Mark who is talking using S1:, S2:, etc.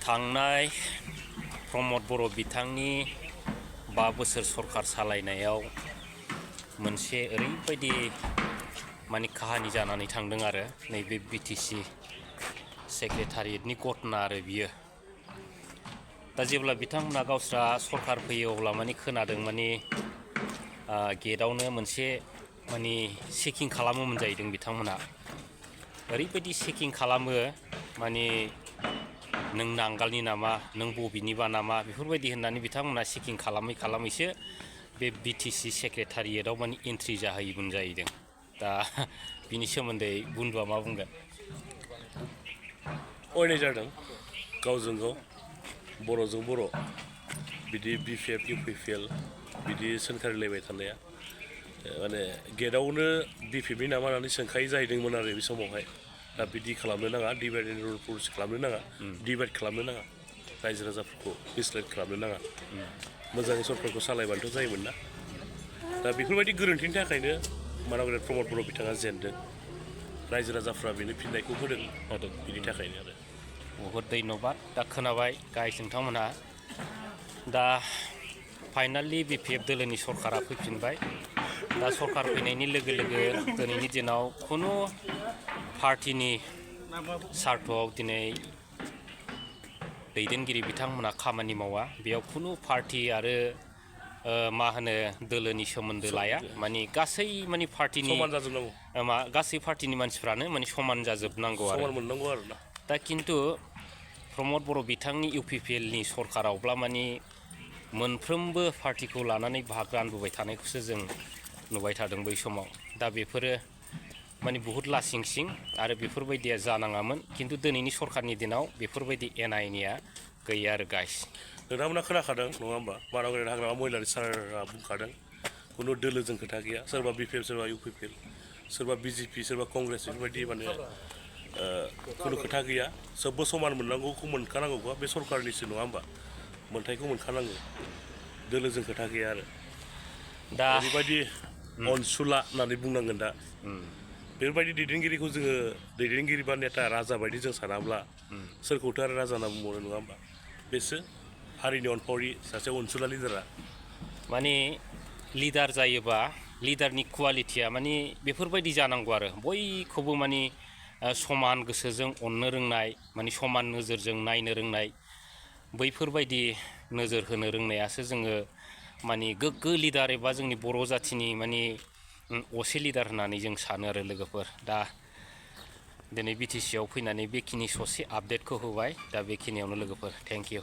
S1: थांनाय प्रमद बर' बिथांनि 5 बोसोर सरकार सालायनायाव मोनसे ओरैबायदि माने काहानि जानानै थांदों आरो नैबे BTC सेक्रेटारियेटनि घटना आरो बियो दा जेब्ला बिथांमोना गावस्रा सरकार फैयो अब्ला माने खोनादों माने गेटआवनो मोनसे माने चेकिं खालामोमोन जाहैदों बिथांमोना ओरैबायदि चेकिं खालामो माने नों नांगालनि नामा नों बबेनिबा नामा बेफोरबायदि होननानै बिथांमोना चेकिं खालामैसो बे BTC सेक्रेटारियेटआव माने एन्ट्रि जाहैयोमोन जाहैदों दा बिनि सोमोन्दै बुन्दुआ मा बुंगोन
S2: अयनाय जादों गावजों गाव बर'जों बर' बिदि BPF UPPL बिदि सोंखारिलायबाय थानाया माने गेटआवनो BPF नि नामा होननानै सोंखायो जाहैदोंमोन आरो बे समावहाय दा बिदि खालामनो नाङा डिभाइड एन्ड रुल पलिसि खालामनो नाङा डिभाइड खालामनो नाङा रायजो राजाफोरखौ मिसलाइड खालामनो नाङा मोजाङै सरकारखौ सालायबानोथ' जायोमोन ना दा बेफोरबायदि गोरोन्थिनि थाखायनो मानगोनां प्रमद बर' बिथाङा जेनदों रायजो राजाफ्रा बेनो फिननायखौ होदों बिनि थाखायनो आरो
S1: बहुद धन्यबाद दा खोनाबाय गाइस नोंथांमोनहा दा फाइनालि BPF दोलोनि सरकारा फैफिनबाय दा सरकार फैनायनि लोगो लोगो दिनैनि दिनाव खुनु पार्टिनि सार्थआव दिनै दैदेनगिरि बिथांमोना खामानि मावा बेयाव खुनु पार्टि आरो मा होनो दोलोनि सोमोन्दो लाया माने गासै माने पार्टिनि
S2: समान जाजोबनांगौ
S1: गासै पार्टिनि मानसिफ्रानो माने समान जाजोबनांगौ आरो
S2: समान मोननांगौ आरो ना
S1: दा खिन्थु प्रमद बर' बिथांनि UPPLनि सरकारावब्ला माने मोनफ्रोमबो पार्टिखौ लानानै बाहागो रानबोबाय थानायखौसो जों नुबाय थादों बै समाव दा बेफोरो माने बुहुत लासिंसिं आरो बेफोरबायदिया जानाङामोन खिन्थु दिनैनि सरकारनि दिनाव बेफोरबायदि एना एनिया गैया आरो गाइस
S2: नोंथांमोना खोनाखादों नङा होमबा मानगोनां हाग्रामा महिलारि सारआ बुंखादों खुनु दोलोजों खोथा गैया सोरबा BPF सोरबा UPPL सोरबा BJP सोरबा कंग्रेस बेफोरबायदि माने खुनु खोथा गैया सबबो समान मोननांगौखौ मोनखानांगौखौ बे सरकारनिसो नङा होमबा मोन्थायखौ मोनखानांगौ दोलोजों खोथा गैया आरो दा ओरैबायदि अनसुला होननानै बुंनांगोन दा बेफोरबायदि दैदेनगिरिखौ जोङो दैदेनगिरि बा नेता राजा बायदि जों सानाब्ला सोरखौथो आरो राजा होनना बुंबावनो नङा होमबा बेसो हारिनि अनफावरि सासे अनसुला लिडारा
S1: माने लिडार जायोबा लिडारनि क्वालिटिया माने बेफोरबायदि जानांगौ आरो बयखौबो माने समान गोसोजों अननो रोंनाय माने समान नोजोरजों नायनो रोंनाय बैफोरबायदि नोजोर होनो रोंनायासो जोङो माने गोग्गो लिडार एबा जोंनि बर' जाथिनि माने असे लिडार होननानै जों सानो आरो लोगोफोर दा दिनै BTC आव फैनानै बेखिनि ससे आपडेटखौ होबाय दा बेखिनियावनो लोगोफोर थेंक इउ